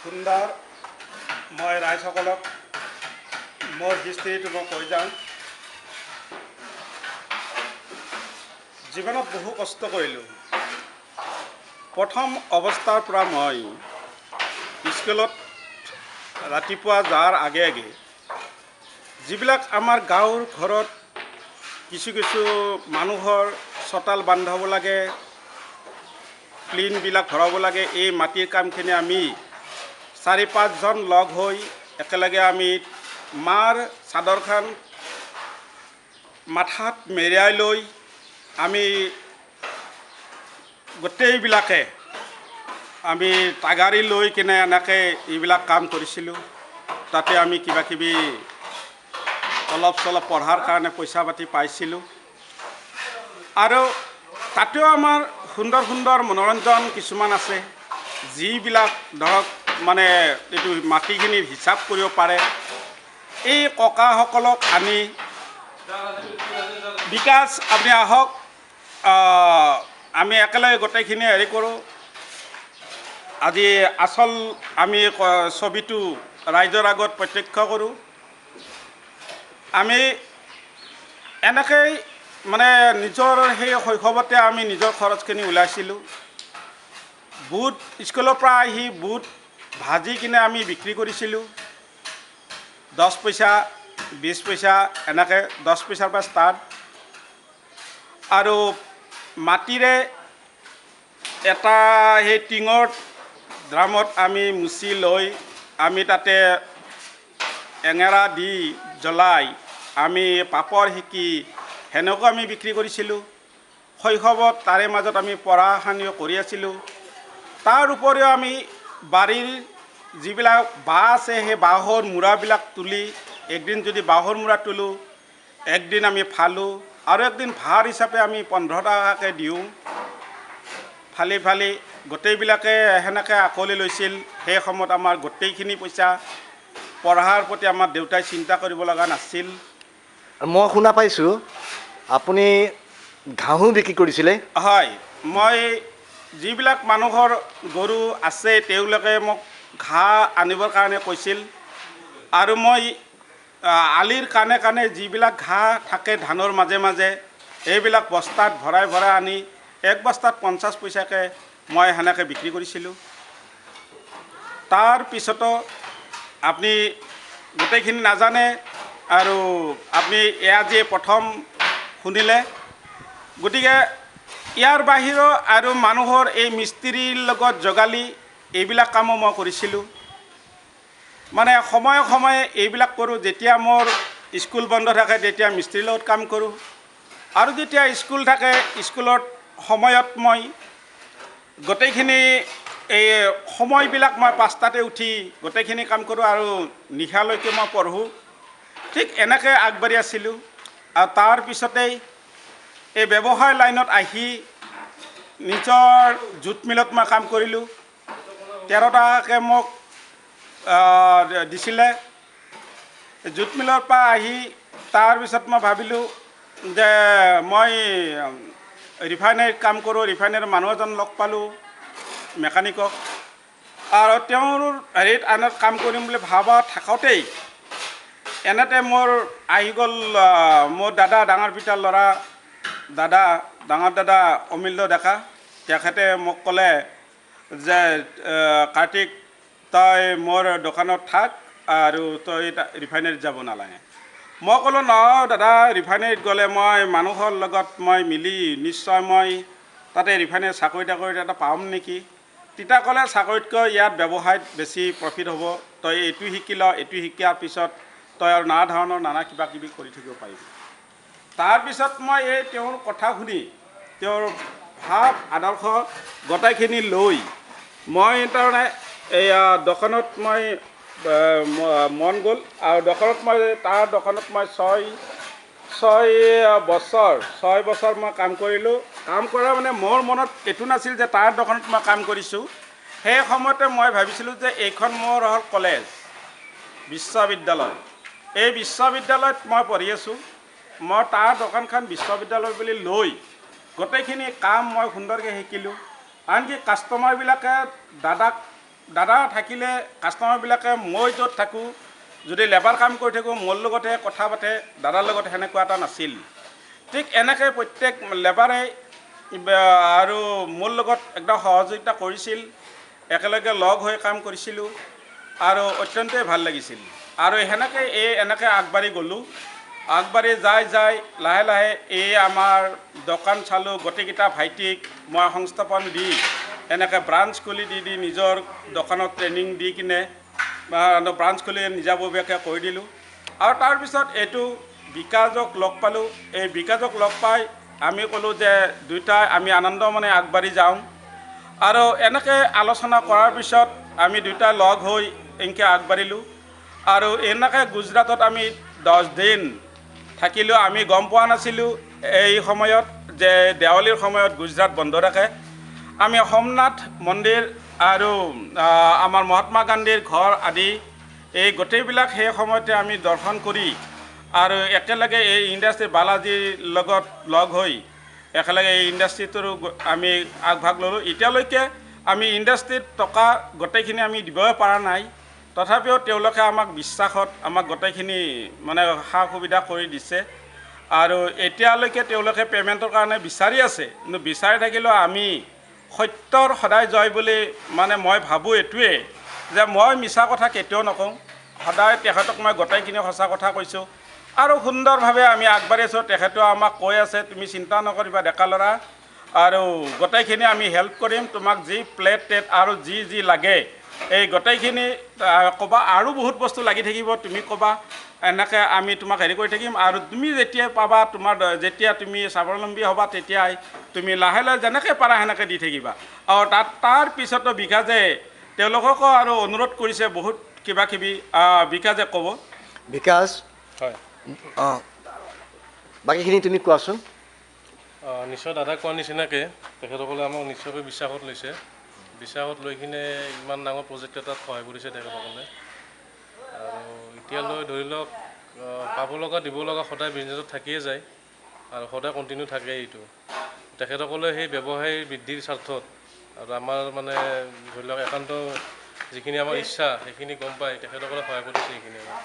সুন্দৰ। মই ৰাইজসকলক মোৰ হিষ্ট্ৰীটো মই কৈ যাওঁ। জীৱনত বহু কষ্ট কৰিলোঁ। প্ৰথম অৱস্থাৰ পৰা মই স্কুলত ৰাতিপুৱা যোৱাৰ আগে আগে যিবিলাক আমাৰ গাঁৱৰ ঘৰত কিছু কিছু মানুহৰ চোতাল বান্ধাব লাগে, ক্লিনবিলাক ভৰাব লাগে, এই মাটিৰ কামখিনি আমি 4-5জন লগ হৈ একেলগে আমি মাৰ চাদৰখন মাথাত মেৰিয়াই লৈ আমি গোটেইবিলাকে আমি টাগাৰি লৈ কিনে এনেকৈ এইবিলাক কাম কৰিছিলোঁ। তাতে আমি কিবাকিবি অলপ চলপ পঢ়াৰ কাৰণে পইচা পাতি পাইছিলোঁ। আৰু তাতেও আমাৰ সুন্দৰ সুন্দৰ মনোৰঞ্জন কিছুমান আছে, যিবিলাক ধৰক মানে এইটো মাটিখিনিৰ হিচাপ কৰিব পাৰে। এই ককাসকলক আনি বিকাশ আপুনি আহক, আমি একেলগে গোটেইখিনি হেৰি কৰোঁ। আজি আচল আমি ছবিটো ৰাইজৰ আগত প্ৰত্যক্ষ কৰোঁ। আমি এনেকৈ মানে নিজৰ সেই শৈশৱতে আমি নিজৰ খৰচখিনি ওলাইছিলোঁ। বুট স্কুলৰ পৰা আহি বুট ভাজি কিনে আমি বিক্ৰী কৰিছিলোঁ, 10 পইচা 20 পইচা এনেকৈ 10 পইচাৰ পৰা ষ্টাৰ্ট। আৰু মাটিৰে এটা সেই টিঙৰ ড্ৰামত আমি মুচি লৈ আমি তাতে এঙেৰা দি জ্বলাই আমি পাপৰ শিকি সেনেকুৱা আমি বিক্ৰী কৰিছিলোঁ। শৈশৱত তাৰে মাজত আমি পঢ়া শুনিও কৰি আছিলোঁ। তাৰ উপৰিও আমি বাৰীৰ যিবিলাক বাঁহ আছে সেই বাঁহৰ মূৰাবিলাক তুলি একদিন যদি বাঁহৰ মূৰা তোলোঁ, একদিন আমি ফালোঁ আৰু একদিন ভাৰ হিচাপে আমি 15 টকাকৈ দিওঁ। ফালি ফালি গোটেইবিলাকে সেনেকৈ আকোৱালি লৈছিল। সেই সময়ত আমাৰ গোটেইখিনি পইচা পঢ়াৰ প্ৰতি আমাৰ দেউতাই চিন্তা কৰিব লগা নাছিল। মই শুনা পাইছোঁ আপুনি ঘাঁহো বিক্ৰী কৰিছিলে? হয়, মই যিবিলাক মানুহৰ গৰু আছে তেওঁলোকে মোক ঘাঁহ আনিবৰ কাৰণে কৈছিল। আৰু মই আলিৰ কাণে কাণে যিবিলাক ঘাঁহ থাকে ধানৰ মাজে মাজে এইবিলাক বস্তাত ভৰাই ভৰাই আনি এক বস্তাত 50 পইচাকৈ মই সেনেকৈ বিক্ৰী কৰিছিলোঁ। তাৰপিছতো আপুনি গোটেইখিনি নাজানে আৰু আপুনি এয়া যে প্ৰথম শুনিলে, গতিকে ইয়াৰ বাহিৰেও আৰু মানুহৰ এই মিস্ত্ৰীৰ লগত জগালি এইবিলাক কামো মই কৰিছিলোঁ। মানে সময়ে সময়ে এইবিলাক কৰোঁ। যেতিয়া মোৰ স্কুল বন্ধ থাকে তেতিয়া মিস্ত্ৰীৰ লগত কাম কৰোঁ, আৰু যেতিয়া স্কুল থাকে স্কুলত সময়ত মই গোটেইখিনি এই সময়বিলাক মই 5টাতে উঠি গোটেইখিনি কাম কৰোঁ আৰু নিশালৈকে মই পঢ়োঁ। ঠিক এনেকৈ আগবাঢ়ি আছিলোঁ। আৰু তাৰপিছতেই এই ব্যৱসায় লাইনত আহি নিজৰ জুট মিলত মই কাম কৰিলোঁ। 13 টকাকৈ মোক দিছিলে। জুট মিলৰ পৰা আহি তাৰপিছত মই ভাবিলোঁ যে মই ৰিফাইনেৰীত কাম কৰোঁ। ৰিফাইনেৰীৰ মানুহ এজন লগ পালোঁ, মেকানিকক, আৰু তেওঁৰ হেৰিত আনত কাম কৰিম বুলি ভাবা থাকোঁতেই এনেতে মোৰ আহি গ'ল মোৰ দাদা, ডাঙৰ পিতাৰ ল'ৰা দাদা, ডাঙৰ দাদা অমূল্য ডেকা। তেখেতে মোক ক'লে যে কাৰ্তিক, তই মোৰ দোকানত থাক আৰু তই ৰিফাইনেৰীত যাব নালাগে। মই ক'লোঁ, নহয় দাদা, ৰিফাইনেৰীত গ'লে মই মানুহৰ লগত মই মিলি নিশ্চয় মই তাতে ৰিফাইনেৰীত চাকৰি তাকৰি এটা পাম নেকি। তেতিয়া ক'লে, চাকৰিতকৈ ইয়াত ব্যৱসায়ত বেছি প্ৰফিট হ'ব, তই এইটো শিকি ল, এইটো শিকাৰ পিছত তই আৰু নানা ধৰণৰ নানা কিবা কিবি কৰি থাকিব পাৰিবি। তাৰপিছত মই এই তেওঁৰ কথা শুনি তেওঁৰ ভাৱ আদৰ্শ গোটেইখিনি লৈ মই তাৰমানে এইয়া দোকানত মই মন গ'ল। আৰু দোকানত মই তাৰ দোকানত মই 6 বছৰ মই কাম কৰিলোঁ। কাম কৰা মানে মোৰ মনত এইটো নাছিল যে তাৰ দোকানত মই কাম কৰিছোঁ। সেই সময়তে মই ভাবিছিলোঁ যে এইখন মোৰ হ'ল কলেজ, বিশ্ববিদ্যালয়। এই বিশ্ববিদ্যালয়ত মই পঢ়ি আছোঁ। মই তাৰ দোকানখন বিশ্ববিদ্যালয় বুলি লৈ গোটেইখিনি কাম মই সুন্দৰকৈ শিকিলোঁ। আনকি কাষ্টমাৰবিলাকে দাদাক দাদা থাকিলে কাষ্টমাৰবিলাকে মই য'ত থাকোঁ, যদি লেবাৰ কাম কৰি থাকোঁ মোৰ লগতে কথা পাতে, দাদাৰ লগত সেনেকুৱা এটা নাছিল। ঠিক এনেকৈ প্ৰত্যেক লেবাৰে আৰু মোৰ লগত একদম সহযোগিতা কৰিছিল, একেলগে লগ হৈ কাম কৰিছিলোঁ আৰু অত্যন্তই ভাল লাগিছিল। আৰু সেনেকৈ এই এনেকৈ আগবাঢ়ি গ'লোঁ। আগবাঢ়ি যাই যাই লাহে লাহে এই আমাৰ দোকান চালোঁ, গোটেইকেইটা ভাইটিক মই সংস্থাপন দি এনেকৈ ব্ৰাঞ্চ খুলি দি দি নিজৰ দোকানত ট্ৰেইনিং দি কিনে ব্ৰাঞ্চ খুলি নিজাববীয়াকৈ কৰি দিলোঁ। আৰু তাৰপিছত এইটো বিকাশক লগ পালোঁ। এই বিকাশক লগ পাই আমি ক'লোঁ যে দুয়োটাই আমি আনন্দ মনে আগবাঢ়ি যাওঁ। আৰু এনেকৈ আলোচনা কৰাৰ পিছত আমি দুয়োটা লগ হৈ এনেকৈ আগবাঢ়িলোঁ। আৰু এনেকৈ গুজৰাটত আমি 10 দিন থাকিলোঁ। আমি গম পোৱা নাছিলোঁ এই সময়ত যে দেৱালীৰ সময়ত গুজৰাট বন্ধ ৰাখে। আমি সোমনাথ মন্দিৰ আৰু আমাৰ মহাত্মা গান্ধীৰ ঘৰ আদি এই গোটেইবিলাক সেই সময়তে আমি দৰ্শন কৰি আৰু একেলগে এই ইণ্ডাষ্ট্ৰী বালাজীৰ লগত লগ হৈ একেলগে এই ইণ্ডাষ্ট্ৰিটোৰো আমি আগভাগ ল'লোঁ। এতিয়ালৈকে আমি ইণ্ডাষ্ট্ৰীত টকা গোটেইখিনি আমি দিবই পৰা নাই, তথাপিও তেওঁলোকে আমাক বিশ্বাসত আমাক গোটেইখিনি মানে সা সুবিধা কৰি দিছে। আৰু এতিয়ালৈকে তেওঁলোকে পে'মেণ্টৰ কাৰণে বিচাৰি আছে, কিন্তু বিচাৰি থাকিলেও আমি সত্যৰ সদায় জয় বুলি মানে মই ভাবোঁ এইটোৱে যে মই মিছা কথা কেতিয়াও নকওঁ, সদায় তেখেতক মই গোটেইখিনি সঁচা কথা কৈছোঁ আৰু সুন্দৰভাৱে আমি আগবাঢ়িছোঁ। তেখেতেও আমাক কৈ আছে তুমি চিন্তা নকৰিবা ডেকা ল'ৰা, আৰু গোটেইখিনি আমি হেল্প কৰিম তোমাক, যি প্লেট টেট আৰু যি যি লাগে এই গোটেইখিনি ক'বা, আৰু বহুত বস্তু লাগি থাকিব তুমি ক'বা, এনেকৈ আমি তোমাক হেৰি কৰি থাকিম। আৰু তুমি যেতিয়াই পাবা তোমাৰ যেতিয়া তুমি স্বাৱলম্বী হ'বা তেতিয়াই তুমি লাহে লাহে যেনেকৈ পাৰা সেনেকৈ দি থাকিবা। আৰু তাত তাৰপিছতো বিকাশে তেওঁলোককো আৰু অনুৰোধ কৰিছে বহুত কিবা কিবি, বিকাশে ক'ব। বিকাশ, হয়, অঁ, বাকীখিনি তুমি কোৱাচোন। নিশ্চয় দাদা কোৱাৰ নিচিনাকৈ তেখেতসকলে আমাক নিশ্চয়কৈ বিশ্বাসত লৈছে, বিশ্বাসত লৈ কিনে ইমান ডাঙৰ প্ৰজেক্ট এটাত সহায় কৰিছে তেখেতসকলে। আৰু এতিয়ালৈ ধৰি লওক পাব লগা দিব লগা সদায় বিজনেছত থাকিয়ে যায় আৰু সদায় কণ্টিনিউ থাকে এইটো। তেখেতসকলে সেই ব্যৱসায় বৃদ্ধিৰ স্বাৰ্থত আৰু আমাৰ মানে ধৰি লওক একান্ত যিখিনি আমাৰ ইচ্ছা সেইখিনি গম পাই তেখেতসকলে সহায় কৰিছে সেইখিনি আমাক।